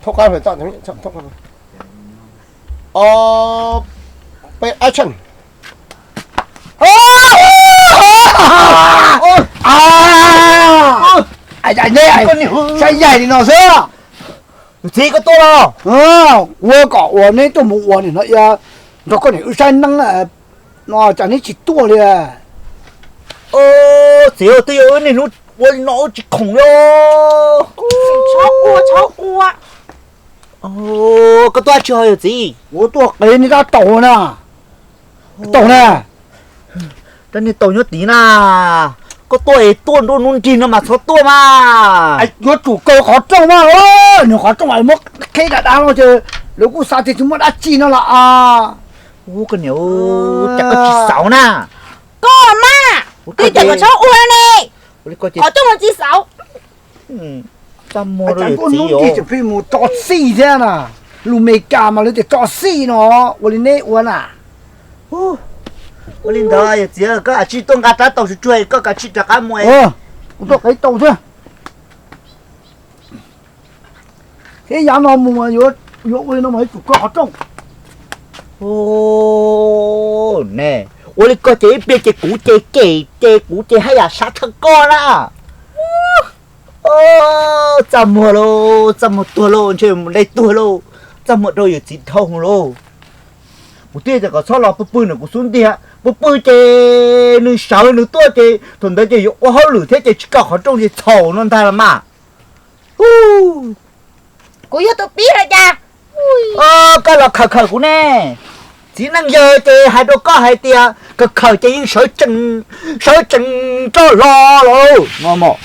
Thoob qab, thoob qab. Ob, peb, action. Saib yaig li no xwb. Txiv, koj tuaj los? Ua kom uas neb tuaj mus ua nim no nrog koj niam wb saib neeb no cas neb tsis tuaj li? Txiv, twb yog wb niaj hnub ua li no wb tsis khoom li. Txhob ua, txhob ua. Koj tuaj tsis ho yog txiv? Kuv tuaj qiv niag dab taus na. Taus na. Rab niag taus nyob tid na. Koj tuaj es tuaj nruab hnub nrig no mas txhob tuaj mas. Yuav tsum kaw qhov rooj mas, nws qhov rooj muab qheb dav dav no ces lawv kuj xav tias tsis muaj dab tsi no los. Ua koj niam, cas koj tsis xauj na? Koj mas, koj tias kom txhob ua ne. Qhov rooj tsis xauj. Txaj muag rau yawm txiv os. Pheej mus tso xij thiab na. Lus Meskas mas lawv tias tso xij no, ua li neb ua na. Ua li ntawd yawm txiv, koj kav tsij tuaj nqa rab taus tsuag tsuag, koj kav tsij rov qab mus. Kuv tuaj qiv taus thiab. Thiab yav no mus yuav ua li no mas yuav tsum kaw qhov rooj. Ne, ua li ko ces ib pliag ces kuv ces cem ces kuv ces haj yam sab thawj koj na. Txaj muag lauj, txaj muag tuag lauj, ntshe mus de tuag lauj. Txaj muag rau yawm txiv dhau lauj. Kuv thiaj tias kom txhob los pw pw ntawm kuv xub ntiag, pw pw ces nws sawv nws tuaj ces thaum ntawd ces yuav ua hauj lwm thiab ces tsis kaw qhov rooj ces txhaum no ntag los mas. Kuv yog tus pib los cas? Koj los khawm khawm kuv ne. Txiv neej yawg ces hais rau koj hais tias khawm khawm ces yeej sawv tsees, sawv tsees rov hlo lawm no mog.